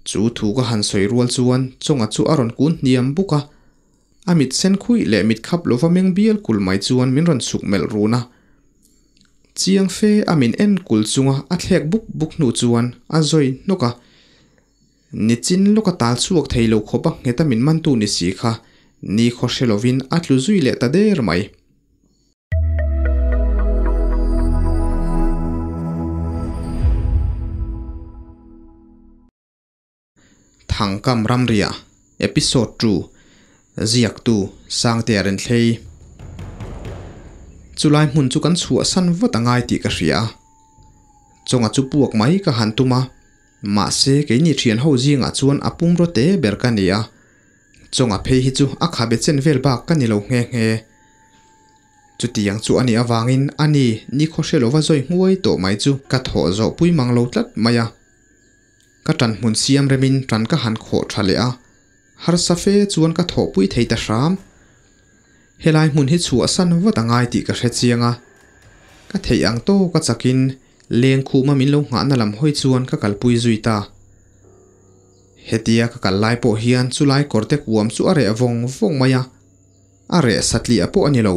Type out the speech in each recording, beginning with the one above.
Chu thu ka han sawi rual chuan Chawnga chu a rawn kun hniam buk a, a mit sen khuih leh mit khap lova meng bial kul mai chuan min rawn chhuk melh run a. Chiang fe a min en kul chunga a thlek buk buk hnu chuan a zawi hnawk a. Nichin lawka tal chhuak thei lo khawpa ngheta min mantu ni si kha ni khaw hre lovin a tlu zui leh ta der mai. Thangkam Ramria, Episode 2, Ziaktu, Sangtea Renthlei. Chulai hmun chu kan chhuahsan vat a ngai tih ka hria a. Chawnga chu puak mai ka han tum a, mahse keini thian ho zingah chuan a pumraw te ber ka ni a. Chawnga phei hi chu a khabe chen vel bak ka ni lo nghe nghe. Chutiang chu a nih avangin a ni nikhaw hre lova zawi hmuai tawh mai chu ka thawh zawh pui mang lo tlat mai a. Ka ṭan hmun siam remin ṭan ka han khawh ṭha leh a, harsa fe chuan ka thawhpui thei ta hram. Helai hmun hi chhuahsan vat a ngai tih ka hre chiang a, ka theih ang tawk a chakin leng khuma min lo nghahna lam hawi chuan ka kalpui zui ta. Hetia ka kal lai pawh hian chulai kawrte kuam chu a reh vawng vawng mai a, a reh satliah pawh a ni lo,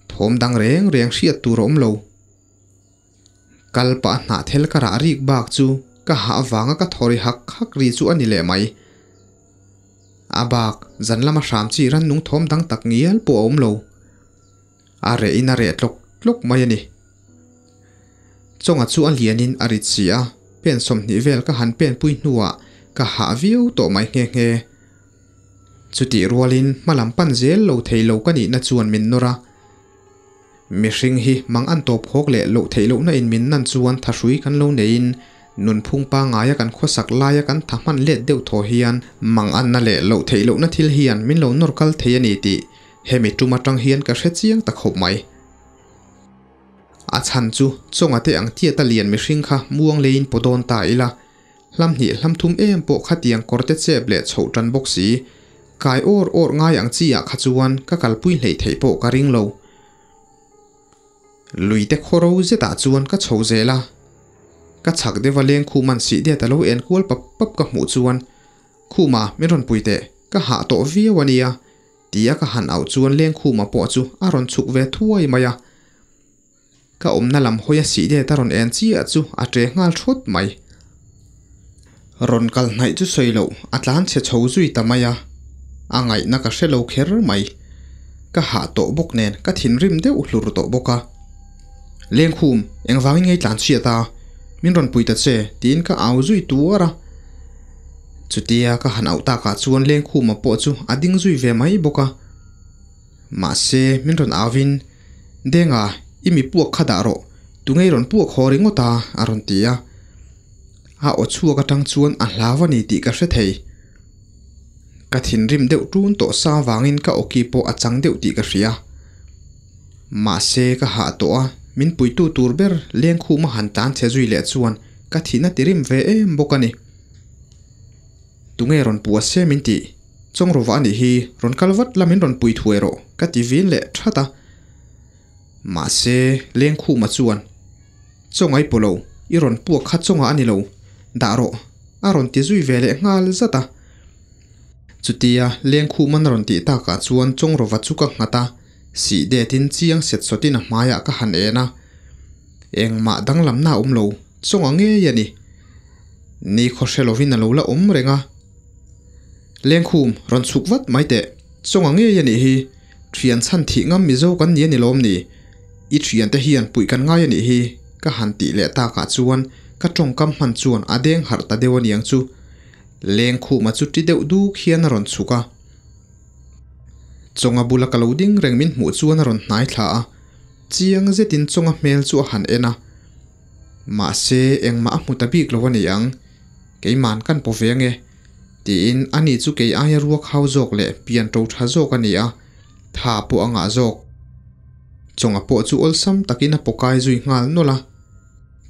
thawm dang reng reng hriat tur a awm lo. Kal pah hnah thel ka rah rik bak chu ka hah avanga ka thaw ri hak hak ri chu a ni leh mai. A bak zan lama hram chi rannung thawm dang tak ngial pawh a awm lo. A reh in a reh tlawk tlawk mai a ni. Chawnga chu a lian in a rit si a, pen 20 vel ka han pen pui hnuah ka hah viau tawh mai nghe nghe. Chutih rualin hma lam pan zel lo thei lo ka nihna chuan min nawr a. Mihring hi mang an tawp hawk leh loh theih lohna in min nan chuan thahrui kan lo neiin nunphung pangaia kan khawsak laia kan tha hman let deuh thaw hian mang anna leh loh theih lohna thil hian min lo nawr kal thei a ni tih hemi tum atang hian ka hre chiang ta khawp mai. A chhan chu chawnga te ang tiata lian mihring kha muang leiin paw dawn ta ila, hlam hnih hlam thum em pawh khatiang kawr te chep leh chhoh tan bawk si, kai awr awr ngai ang chi ah kha chuan ka kalpui hleih theih pawh ka ring lo. Lui te khaw ro zetah chuan ka chho zel a, ka chhak deuha leng khum an sih det a lo en kual pap pap ka hmuh chuan, Khuma min rawn pui teh, ka hah tawh viau a nia, tia ka han auh chuan leng khuma pawh chu a rawn chhuk ve thuai mai a. Ka awmna lam hawi a sih det a rawn en chiah chu a ṭe nghal thawt mai. Rawn kal hnaih chu sawi loh a tlan chhe chho zui ta mai a, a ngaihna ka hre lo kher mai. Ka hah tawh bawk nen ka thinrim deuh hlur tawh bawk a. Lengkhum, engvangin ngei tlan chhiat a? Min rawn pui ta che, tiin ka au zui tuar a. Chutia ka han auh takah chuan Lengkhuma pawh chu a ding zui ve mai bawk a. Mahse, min rawn auin, Denga, i mi puak kha dah rawh, tungei rawn puak haw ringawt a, a rawn ti a. A aw chhuak atang chuan a hlau a ni tih ka hre thei. Ka thinrim deuh tun tawh sa vangin ka awki pawh a chang deuh tih ka hria. Mahse ka hah tawh a, min puitu tur ber lengkhuma han tlan chhe zui leh chuan ka thihna ti rim ve em bawk a ni. Tunge rawn pua se min tih? Chawngrawva a nih hi, rawn kal vat la min rawn pui thuai rawh ka ti vin leh that a. Mahse lengkhuma chuan. Chawngai pawh lo, i rawn puak kha chawnga a ni lo, dah rawh, a rawn ti zui ve leh nghal zat a. Chutia lengkhuman a rawn tih takah chuan Chawngrawva chu ka nghat a, sih detin chiang set sawtin a hmaiah ka han en a. Engmah danglamna a awm lo, chawnga ngei a ni. Ni khaw hre lovin a lo la awm reng a. Lengkhum, rawn chhuk vat mai teh, chawnga ngei a nih hi, thian chhan thih ngam Mizo kan ni a ni lawm ni? I thiante hian puih kan ngai a nih hi, ka han tih leh takah chuan ka tawngkam hman chuan a deng harh ta deuh a niang chu. Lengkhuma chu ti deuh duk hian a rawn chhuk a. Chawnga bula ka lo ding reng min hmuh chuan a rawn hnai thla a, chiang zetin chawnga hmel chu a han en a. Mahse, engmah a hmu ta bik lo a ni ang, keiman kan paw ve ange, tiin ani chu kei aia ruak hau zawk leh pian to tha zawk a ni a, tha pawh a ngah zawk. Chawnga pawh chu awlsam takin a pawkai zui nghal nawlh a,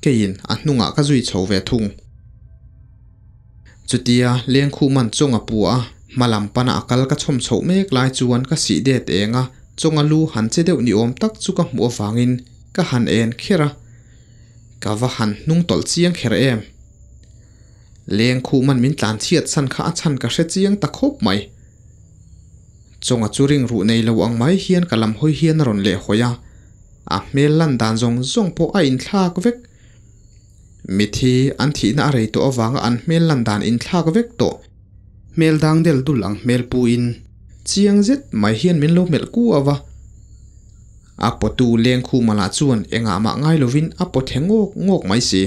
keiin a hnungah ka zui chho ve thung. Chutia Lengkhuman chawnga pu a, hma lam pana a kal ka chhawm chhoh mek lai chuan ka sih det eng a, chawnga lu han che deuh ni awm tak chu ka hmuh avangin ka han en kher a, ka va han hnung tawlh chiang kher em. Leng khuman min tlan chhiat san kha a chhan ka hre chiang ta khawp mai. Chawnga chu ring ruh nei lo ang mai hian ka lam hawi hian a rawn leh hawi a, a hmel lan dan zawng zawng pawh a inthlak vek. Mithi an thihna a rei tawh avanga an hmel lan dan inthlak vek tawh. Hmel dang del dul ang hmel puin chiang zet mai hian min lo melh kuau a. A pawtu leng khuma lah chuan engah mah ngai lovin a paw the ngawk ngawk mai si.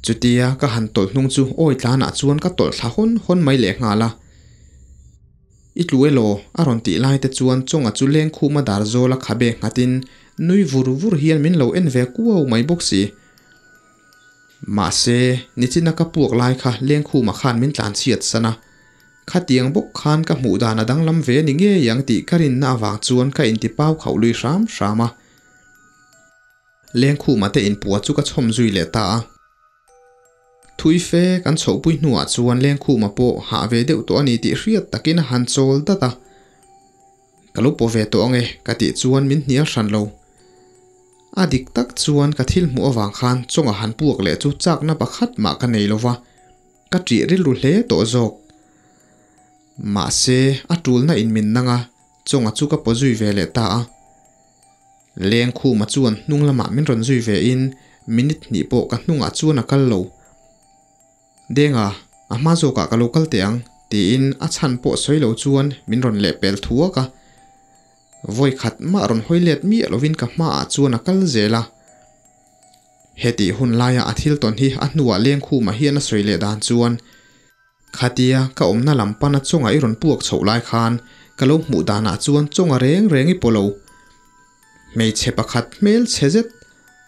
Chutia ka han tawlh hnung chu awi tlanah chuan ka tawlh thla hawn hawn mai lehnghal a. I tlu elaw? a rawn tih lai te chuan Chawnga chu leng khuma dar zawla khabe nghatin nui vur vur hian min lo en ve kuau mai bawk si. Mahse, nichina ka puak lai kha lengkhuma khan min tlan chhiat san a. Khatiang bawk khan ka hmuh dan a danglam ve ni ngei ang tih ka rinna avang chuan ka inti pau khauh lui hram hram a. Lengkhuma te inpua chu ka chhawm zui leh ta a. Thui fe kan chhohpui hnuah chuan lengkhuma pawh hah ve deuh tawh a ni tih hriat takin a han chawl dat a. Ka lo paw ve tawh ang e ka tih chuan min hnial hran lo. A dik tak chuan ka thil hmuh avang khan chawnga han puak leh chu chakna pakhat mah ka nei lova, ka ṭih rilru hle tawh zawk. Mahse, a ṭulna in min nang a, chawnga chu ka paw zui ve leh ta a. Lengkhuma chuan hnung lamah min rawn zui ve in minute hnih pawh ka hnungah chuan a kal lo. Denga, a hma zawkah ka lo kal teh ang, tiin a chhan pawh sawi lo chuan min rawn lehpel thuak a. Vawi khat mah rawn hawi let miah lovin ka hmaah chuan a kal zel a. Hetih hun laia a thil tawn hi a hnuah Lengkhuma hian a sawi leh dan chuan, Khatia ka awmna lam pana chawnga i rawn puak chhoh lai khan ka lo hmuh danah chuan chawnga reng reng i pawh lo. Hmeichhe pakhat hmel chhe zet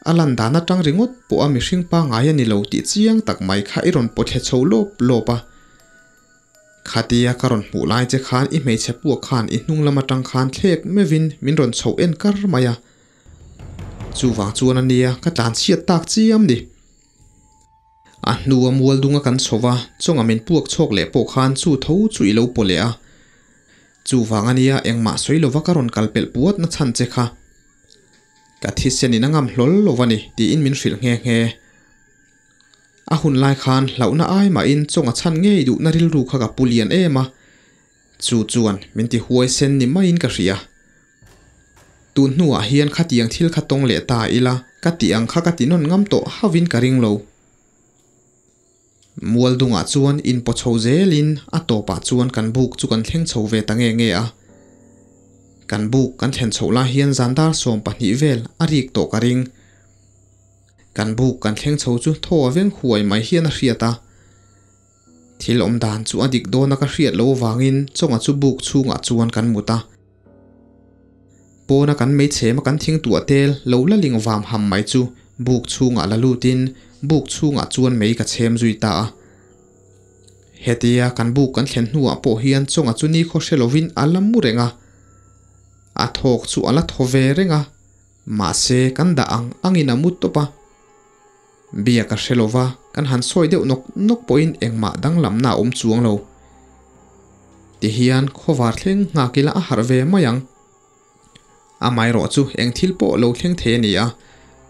a lan dan atang ringawt pawh a mihring pangngai a ni lo tih chiang tak mai kha i rawn pawthle chho lawp lawp a. Khatia ka rawn hmuh lai che khan i hmeichhe puak khan i hnung lam atang khan thlek meuhin min rawn chhoh en kar mai a. Chuvang chuan a nia ka tlan chhiat tak chiam ni. A hnua mual dunga kan chho va, chawnga min puak chhawk leh pawh khan chu tho chu i lo paw leh a. Chuvang a nia engmah sawi lova ka rawn kal pelh puat na chhan che kha. Ka thisen in a ngam hlawl lo va ni tiin min hrilh nghe nghe. A hun lai khan hlauhna ai mahin chawnga chhan ngei duhna rilru kha ka pu lian em a, chu chuan min ti huai sen ni maiin ka hria. Tun hnuah hian khatiang thil kha tawng leh ta ila ka tih ang kha ka ti nawn ngam tawh hauhin ka ring lo. Mual dungah chuan inpaw chho zelin a tawpah chuan kan buk chu kan thleng chho ve ta nge nge a. Kan buk kan thlen chhoh lai hian zan dar 12 vel a rik tawh ka ring. Kan buk kan thleng chho chu thaw a veng huai mai hian a hriat a. Thil awm dan chu a dik dawna ka hriat loh avangin chawnga chu buk chhungah chuan kan mut a. Pawna kan meichhema kan thing tuah tel lo la ling vam ham mai chu buk chhungah la lutin buk chhungah chuan mei ka chhem zui ta a. Hetia kan buk kan thlen hnuah pawh hian chawnga chu nikhaw hre lovin a la mu reng a. A thawk chu a la thaw ve reng a, mahse kan dah ang angin a mu tawp a. Bia ka hre lova, kan han sawi deuh nawk nawk pawhin engmah danglamna a awm chuang lo. Tihian khawvar thleng nghak ila a harh ve mai ang. Amaherawh chu eng thil pawh lo thleng thei a ni a,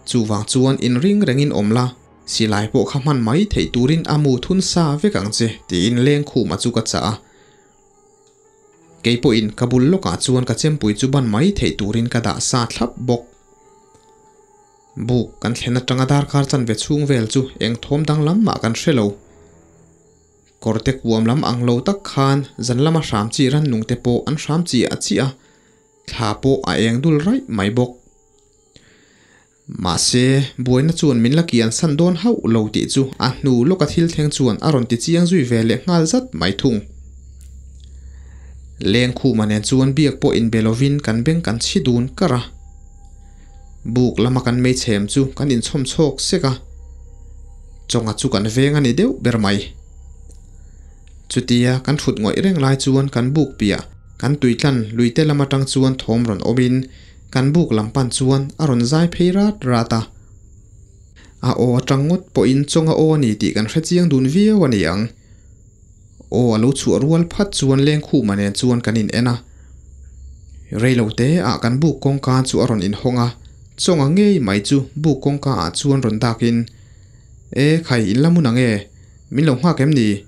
chuvang chuan inring rengin awm la, silai pawh kha hman mai theih turin a mu thun sa vek ang che tiin lengkhuma chu ka chah a. Kei pawhin ka bul lawkah chuan ka chempui chu ban mai theih turin ka dah sa thlap bawk. Buk kan thlen atanga darkar chanve chhung vel chu eng thawm danglam mah kan hre lo. Kawrte kuam lam ang lo tak khan zan lama hram chi rannung te pawh an hram chiah chiah a, thla pawh a eng dul raih mai bawk. Mahse, buaina chuan min la kian san dawn hauh lo tih chu a hnu lawka thil thleng chuan a rawn ti chiang zui ve leh nghal zat mai thung. Lengkhuma nen chuan biak pawh inbe lovin kan beng kan chhi dun kar a. Buk lama kan meichhem chu kan inchhawm chhawk sek a, chawnga chu kan veng a ni deuh ber mai. Chutia kan thut ngawih reng lai chuan kan buk piah kan tuitlan luite lam atang chuan thawm rawn awmin kan buk lam pan chuan a rawn zai phei rat rat a. A aw atang ngawt pawhin chawnga aw a ni tih kan hre chiang dun viau a ni ang. Aw a lo chhuah rual phat chuan lengkhuma nen chuan kan in en a. Reilo te ah kan buk kawngka chu a rawn inhawng a, chawnga ngei mai chu buk kawngka ah chuan rawn dak in, E khai in la mun ang e. Min lo nghak em ni?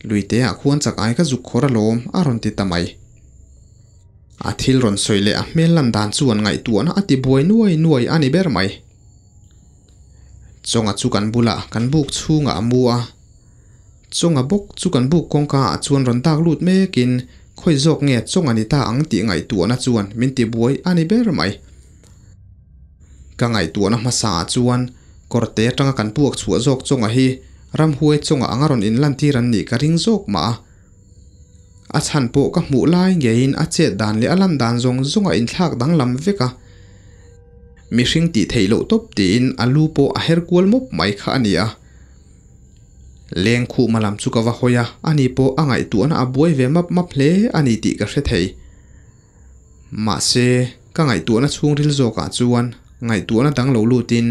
Luite ah khuan chak ai ka zuk khawr alawm a rawn ti ta mai. A thil rawn sawi leh a hmel lan dan chuan ngaihtuahna a ti buai nuai nuai a ni ber mai. Chawnga chu kan bulah kan buk chhungah a mu a. Chawnga bawk chu kan buk kawngka ah chuan rawn dak lut mekin khawi zawk nge chawnga ni ta ang tih ngaihtuahna chuan min ti buai a ni ber mai. Ka ngaihtuahna hmasa ah chuan kawrte atanga kan puak chhuah zawk chawnga hi ramhuai chawnga anga rawn inlantir an nih ka ring zawk mah a. A chhan pawh ka hmuh lai ngeiin a chet dan leh a lan dan zawng zawng a inthlak danglam vek a. Mihring tih theih loh tawp tiin a lu pawh a her kual mawp mai kha a ni a. Leng khuhma lam chu ka va hawi a, ani pawh a ngaihtuahna a buai ve map map hle a ni tih ka hre thei. Mahse, ka ngaihtuahna chhungril zawkah chuan ngaihtuahna dang lo lutin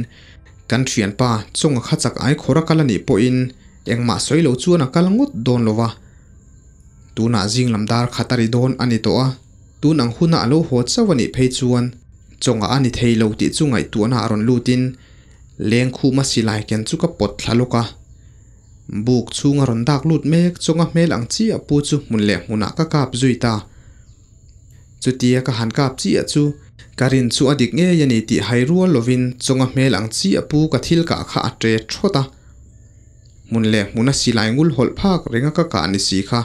kan thianpa chawnga kha chak ai khawr a kal a nih pawhin engmah sawi lo chuan a kal ngawt dawn lo va. Tunah zing lam dar khat a ri dawn a ni tawh a, tun ang huna a lo haw chauh a nih phei chuan chawnga a ni thei lo tih chu ngaihtuahna a rawn lutin lengkhuma silai ken chu ka pawt thla lawk a. Buk chhunga rawn dak lut mek chawnga hmel ang chiah pu chu hmun leh hmunah ka kap zui ta. Chutia ka han kap chiah chu ka rin chu a dik ngei a ni tih hai rual lovin chawnga hmel ang chiah pu ka thil kah kha a ṭe ṭhawt a. Hmun leh hmuna silai ngul hawlh phak renga ka kah ni si kha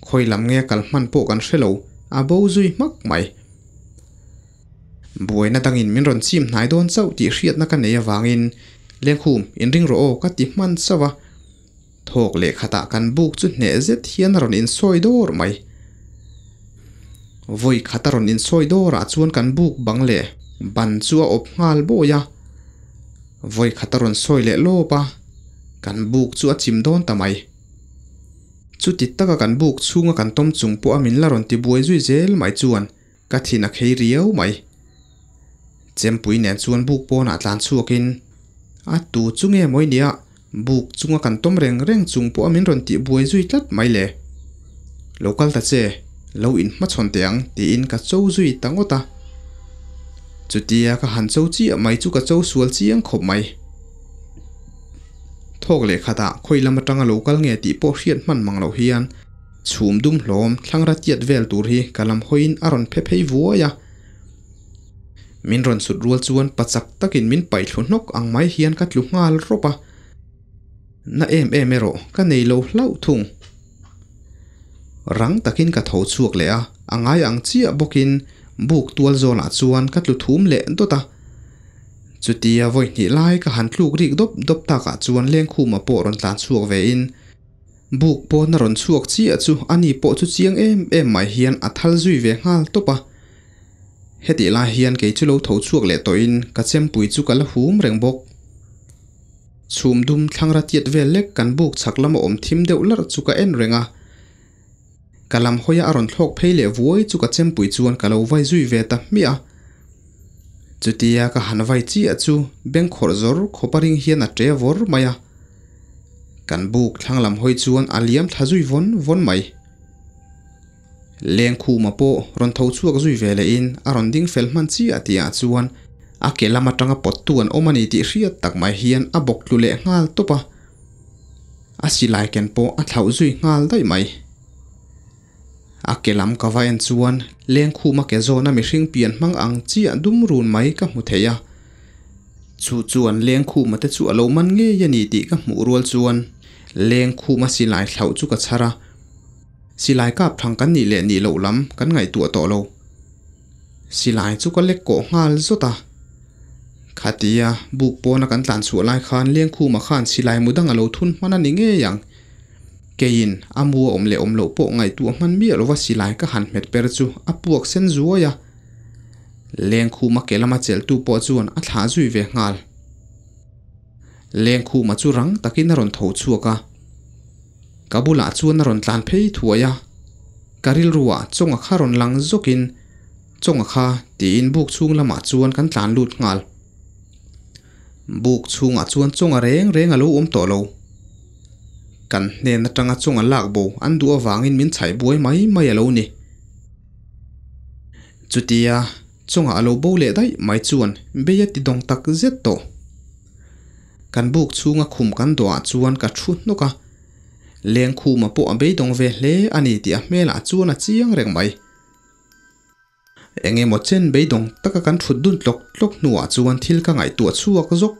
khawi lam nge kal hman pawh kan hre lo, a bo zui hmak mai. Buaina dangin min rawn chim hnai dawn chauh tih hriatna ka nei avangin Lengkhum, inring rawh aw ka ti hman chauh a. Thawk leh khatah kan buk chu hneh zet hian a rawn insawi dawr mai. Vawi khat a rawn insawi dawrah chuan kan buk bang leh ban chu a awp nghal bawi a. Vawi khat a rawn sawi leh lawp a, kan buk chu a chim dawn ta mai. Chuti taka kan buk chhunga kan tawm chung pawh a min la rawn ti buai zui zel mai chuan ka thin a khei riau mai. Chempui nen chuan buk pawnah tlan chhuakin a tu chu nge mawi nia buk chunga kan tawm reng reng chung pawh a min rawn tih buai zui tlat mai le. Lo kal ta che, lo inhmachhawn teh ang tiin ka cho zui ta ngawt a. Chutia ka han cho chiah mai chu ka cho sual chiang khawp mai. Thawk leh khatah khawi lam atanga lo kal nge tih pawh hriat hman mang loh hian chhum dum hlawm thlangra tiat vel tur hi ka lam hawiin a rawn phe phei vuai a. Min rawn sut rual chuan pachak takin min paih thlu hnawk ang mai hian ka tlu nghal rawp a. Na em em erawh ka nei lo hlauh thung. Rang takin ka tho chhuak leh a, a ngai ang chiah bawkin buk tual zawnah chuan ka tlu thum leh dawt a. Chutia vawi hnih lai ka han tluk rik dawp dawp takah chuan lengkhuma pawh rawn tlan chhuak vein buk pawn a rawn chhuak chiah chu ani pawh chu chiang em em mai hian a thal zui ve nghal tawp a. Hetih lai hian kei chu lo tho chhuak leh tawhin ka chempui chu ka la hum reng bawk. Chhum dum thlangra tiat vel lek kan buk chhak lama awm thim deuh larh chu ka en reng a. Ka lam hawia a rawn thlawk phei leh vuai chu ka chempui chuan ka lo vai zui ve ta hmiah a. Chutia ka han vai chiah chu beng khawrh zawr khawpa ring hian a ṭe vawr mai a. Kan buk thlang lam hawi chuan a liam thla zui vawn vawn mai. Lengkhuma pawh rawn tho chhuak zui ve lehin a rawn ding fel hman chiah tihah chuan a ke lam atanga pawttu an awm a ni tih hriat tak mai hian a bawk tlu leh nghal tawp a. A silai ken pawh a thlauh zui nghal daih mai. A ke lam ka va en chuan lengkhuma ke zawna mihring pian hmang ang chiah dum run mai ka hmu thei a. Chu chuan lengkhuma te chu a lo man ngei a ni tih ka hmuh rual chuan lengkhuma silai thlauh chu ka chhar a. Silai kap thang kan nih leh nih loh lam kan ngaihtuah tawh lo. Silai chu ka lek kawh nghal zawt a. Khatia buk pawna kan tlan chhuah lai khan Lengkhuma khan silai mu dang a lo thun hman a ni ngei ang. Keiin a mu a awm leh awm loh pawh ngaihtuah hman miah lova silai ka han hmet per chu a puak sen zuai a. Lengkhuma ke lama chelhtu pawh chuan a thlah zui ve nghal. Lengkhuma chu rang takin a rawn tho chhuak a. Ka bulah chuan a rawn tlan phei thuai a, ka rilruah chawnga kha rawn lang zawkin chawnga kha tiin buk chhung lamah chuan kan tlan lut nghal. Buk chhungah chuan chawnga reng reng a lo awm tawh lo. Kan hnen atanga chawnga lak bo an duh avangin min chhaih buai mai mai a lo ni. Chutia chawnga a lo bo leh daih mai chuan bei a ti dawng tak zet tawh. Kan buk chhunga khum kan dawhah chuan ka thu hnawk a. Lengkhuma pawh a beidawng ve hle a ni tih a hmelah chuan a chiang reng mai. Eng emaw chen beidawng taka kan thut dun tlawk tlawk hnuah chuan thil ka ngaihtuah chhuak zawk.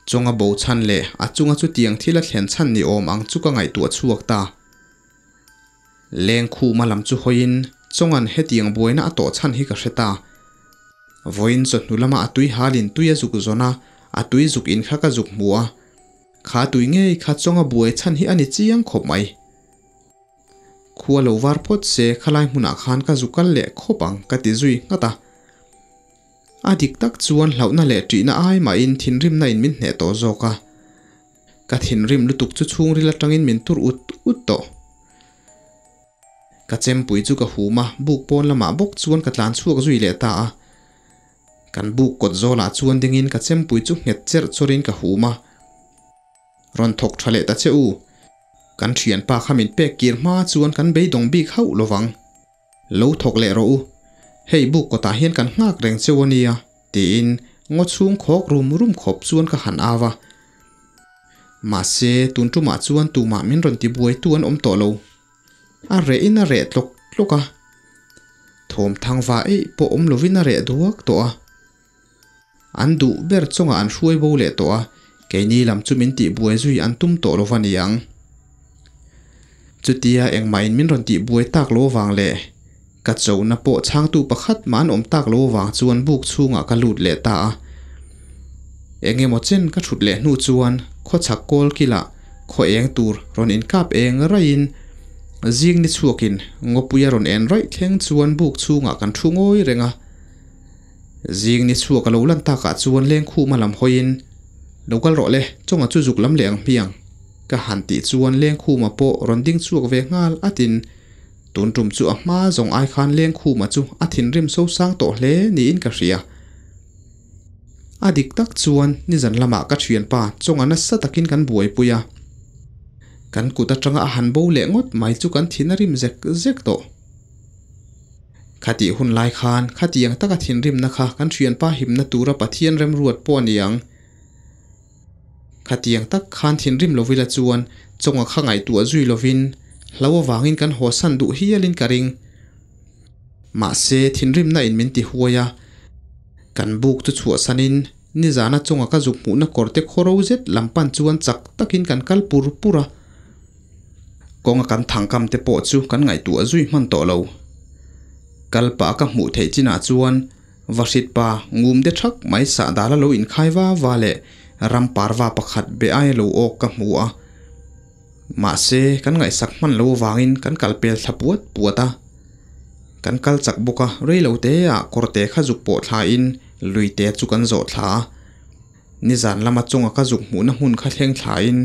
Chawnga bo chhan leh a chunga chutiang thil a thlen chhan ni awm ang chu ka ngaihtuah chhuak ta. Lengkhuma lam chu hawiin Chawnga'n hetiang buaina a tawh chhan hi ka hre ta. Vawiin chawhnu lama a tui halin tui a zuk zawn a, a tui zuk in kha ka zuk hmu a. Kha tui ngei kha Chawnga buai chhan hi a ni chiang khawp mai. Khua lo var phawt se khalai hmunah khan ka zu kal leh khawp ang ka ti zui nghat a. A dik tak chuan hlauhna leh ṭihna ai mahin thinrimna in min hneh tawh zawk a. Ka thinrim lutuk chu chhungril aṭangin min tur ut ut tawh. Ka chempui chu ka hum a, buk pawn lamah bawk chuan ka tlan chhuak zui leh ta a. Kan buk kawt zawlah chuan dingin ka chempui chu nghet cherh chawrin ka hum a. Rawn thawk tha leh ta che u. Kan thianpa kha min pek kir hma chuan kan beidawng bik hauh lovang. Lo thawk leh rawh u. Hei buk kawtah hian kan nghak reng cheu a nia, tiin ngaw chhung khawk rum rum khawp chuan ka han au a. Mahse, tun tumah chuan tumah min rawn tibuaitu an awm tawh lo. A reh in a reh tlawk tlawk a. Thawm thangva eih pawh awm lovin a reh duak tawh a. An duh ber chungah an hruai bo leh tawh a, keini lam chu min tihbuai zui an tum tawh lo va ni ang. Chutia engmahin min rawn tihbuai tak lo avang leh ka chona pawh chhangtu pakhat mah an awm tak lo avang chuan buk chhungah ka lut leh ta a. Eng emaw chen ka thut leh hnu chuan khawchhak kawl kilah khaw eng tur rawn inkap eng raihin zing ni chhuakin ngawpuia rawn en raih thleng chuan buk chhungah kan thu ngawi reng a. Zing ni chhuak a lo lan takah chuan Lengkhuma lam hawiin, Lo kal rawh le, chawnga chu zuk lam leh ang hmiang, ka han tih chuan Lengkhuma pawh rawn ding chhuak ve nghal atin tun tum chu a hma zawng ai khan Lengkhuma chu a thinrim sosang tawh hle niin ka hria. A dik tak chuan nizan lamah ka thianpa chawnga nasa takin kan buaipui a, kan kut atanga a han bo leh ngawt mai chu kan thin a rim zek zek tawh. Khatih hun lai khan khatiang taka thinrimna kha kan thianpa himna tura Pathian remruat pawh a ni ang. Khatiang tak khan thinrim lovila chuan chawnga kha ngaihtuah zui lovin hlo avangin kan hawsan duh hialin ka ring. Mahse thinrimna in min ti huai a, kan buk chu chhuahsanin nizana chawnga ka zuk hmuhna kawrte khawro zet lam pan chuan chak takin kan kal pur pur a. Kawnga kan thangkam te pawh chu kan ngaihtuah zui hman tawh lo. Kal pah ka hmuh theih chinah chuan Vahrit pa ngum de thak mai sahdal a lo inkhai va va leh ram parva pakhat be aia lo awk ka hmu a. Mahse, kan ngaihsak hman lo avangin kan kal pel thla puat puat a. Kan kal chak bawk a, rei lo te ah kawrte kha zuk pawh thlain luite chu kan zawh thla a. Nizan lama chunga ka zuk hmuhna hmun kha thleng thlain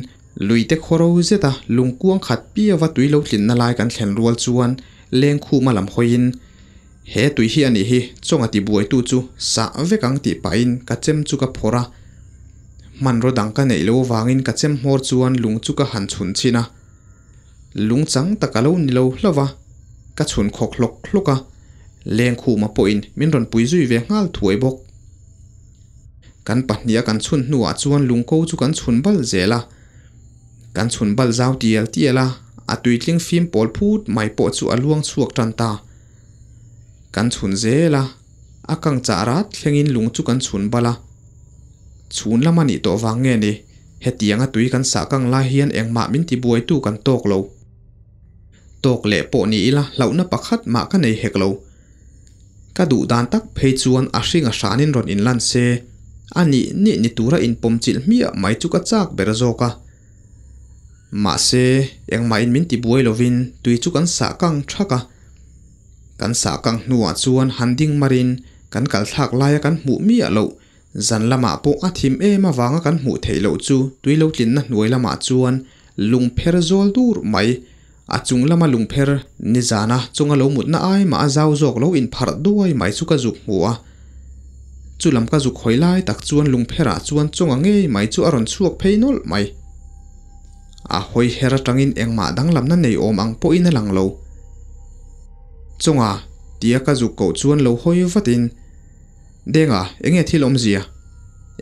luite khawro zeta lungkuang khat piava tui lo tlinna lai kan thlen rual chuan lengkhuma lam hawiin, He tui hi a nih hi, chunga tibuaitu chu sah vek ang tih pahin ka chem chu ka phawrh a. Hmanraw dang ka neih lo avangin ka chem hmawr chuan lung chu ka han chhun chhin a. Lung chang tak a lo ni lo hlauh va, ka chhun khawk hlawk hlawk a, lengkhuma pawhin min rawn pui zui ve nghal thuai bawk. Kan pahniha kan chhun hnuah chuan lungko chu kan chhun bal zel a. Kan chhun bal zau tial tial a, a tuitling fim pawl phut mai pawh chu a luang chhuak tan ta. Kan chhun zel a, a kang chah rat thlengin lung chu kan chhun bal a. Chhun lam a nih tawh vang nge ni, hetianga tui kan sah kang lai hian engmah min tibuaitu kan tawk lo. Tawk leh pawh ni ila hlauhna pakhat mah ka nei hek lo. Ka duh dan tak phei chuan a hring a hranin rawn inlan se, a nih nih ni tura inpawm chilh hmiah mai chu ka chak ber zawk a. Mahse, engmahin min tibuai lovin tui chu kan sah kang thak a. Kan sah kang hnuah chuan han ding marin kan kal thlak laia kan hmuh miah loh, zan lamah pawh a thim em avanga kan hmuh theih loh chu tui lo tlinna hnuai lamah chuan lungpher zawl dur mai. A chung lama lungpher nizana chunga lo mutna ai mah a zau zawk lo inpharh duai mai chu ka zuk hmu a. Chu lam ka zuk hawi lai tak chuan lungpherah chuan chunga ngei mai chu a rawn chhuak phei nawlh mai. A hawi her atangin engmah danglamna nei awm ang pawhin a lang lo. Chunga tia ka zuk koh chuan lo hawi vatin, Denga, enge thil awmzia?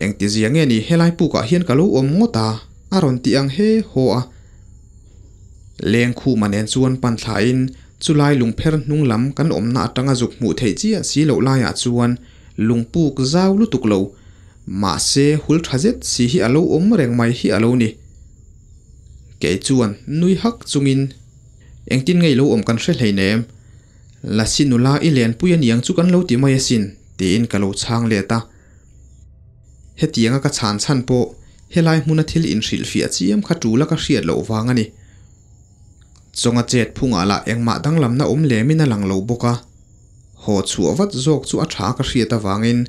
Engtizia nge ni helai pukah hian ka lo awm ngawt a? a rawn ti ang he haw a. Lengkhuma nen chuan pan thlain chulai lungpher hnung lam kan awmna atanga zuk hmuh theih chiah si loh laiah chuan lungpuk zau lutuk lo mahse hul tha zet si hi a lo awm reng mai hi a lo ni. Kei chuan nui hak chungin engtin ngei lo awm kan hre hleinem. Lasi nula i lenpui aniang chu kan lo ti mai asin tiin ka lo chhang let a. Hetianga ka chhan chhan pawh helai hmuna thil inhrilhfiah chiam kha tula ka hriat loh vang a ni. Chawnga chet phungah lah engmah danglamna awm lemin a lang lo bawk a. Haw chhuah vat zawk chu a tha ka hriat avangin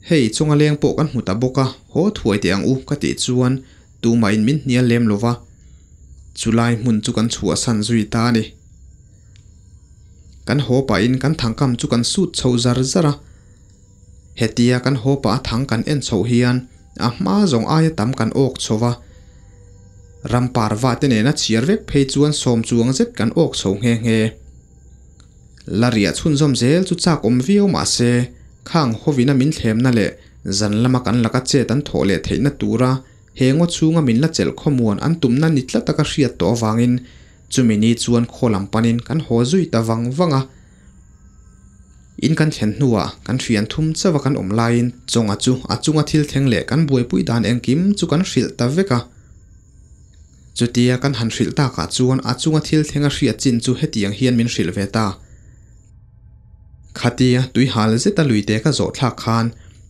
hei chawnga leng pawh kan hmu ta bawk a, haw thuai teh ang u ka tih chuan tumahin min hnial lem lo va. Chulai hmun chu kan chhuahsan zui ta a ni. Kan haw pahin kan thangkam chu kan sut chho zar zar a. Hetia kan haw pah a thang kan en chhoh hian a hma zawng aia tam kan awk chho va. Ram parva te nena chhiar vek phei chuan sawm chuang zet kan awk chho nghe nghe. La riah chhunzawm zel chu chak awm viau mah se khang hawina min thlemna leh zan lama kan laka chet an thawh leh theihna tura he ngaw chhunga min la chelh khawmuan an tumna ni tlat taka hriat tawh avangin chumi ni chuan khaw lam panin kan haw zui ta vang vang a. In kan thlen hnuah kan hrian thum chauh a kan awm laiin chawnga chu a chunga thil thleng leh kan buaipui dan engkim chu kan hrilh ta vek a. Chutia kan han hrilh takah chuan a chunga thil thleng a hriat chin chu hetiang hian min hrilh ve ta. Khatia tui hal zeta luite ka zawh thlak khan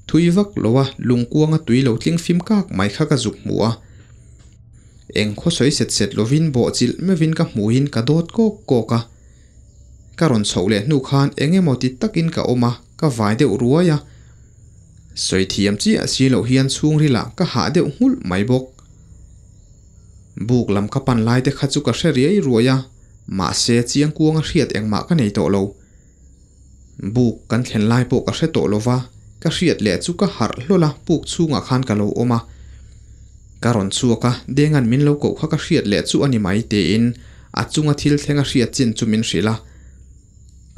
thui vak loa lungkuanga tui lo tling fim kak mai kha ka zuk hmu a. Eng khaw sawi set set lovin bawhchilh meuhin ka hmuhin ka dawt kawk kawk a. Ka rawn chhoh leh hnu khan eng emaw ti takin ka awm a, ka vai deuh ruai a. Sawi thiam chiah si loh hian chhungrilah ka hah deuh nghulh mai bawk. Buk lam ka pan lai te kha chu ka hre riai ruai a, mahse chiangkuanga hriat engmah ka nei tawh lo. Buk kan thlen lai pawh ka hre tawh lo va, ka hriat leh chu ka harh hlawl a, puk chhungah khan ka lo awm a. Ka rawn chhuak a, Denga'n min lo koh kha ka hriat leh chu a ni mai tiin a chunga thil thleng a hriat chin chu min hrilh a.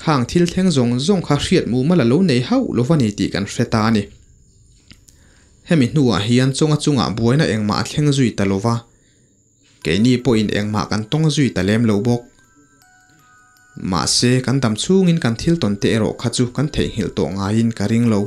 Khang thil thleng zawng zawng kha hriat mumal a lo nei hauh lo va ni tih kan hre ta a ni. Hemi hnuah hian chawnga chungah buaina engmah a thleng zui ta lo va, keini pawhin engmah kan tawng zui ta lem lo bawk. Mahse, kan dam chhungin kan thil tawn te erawh kha chu kan theihnghilh tawh ngaiin ka ring lo.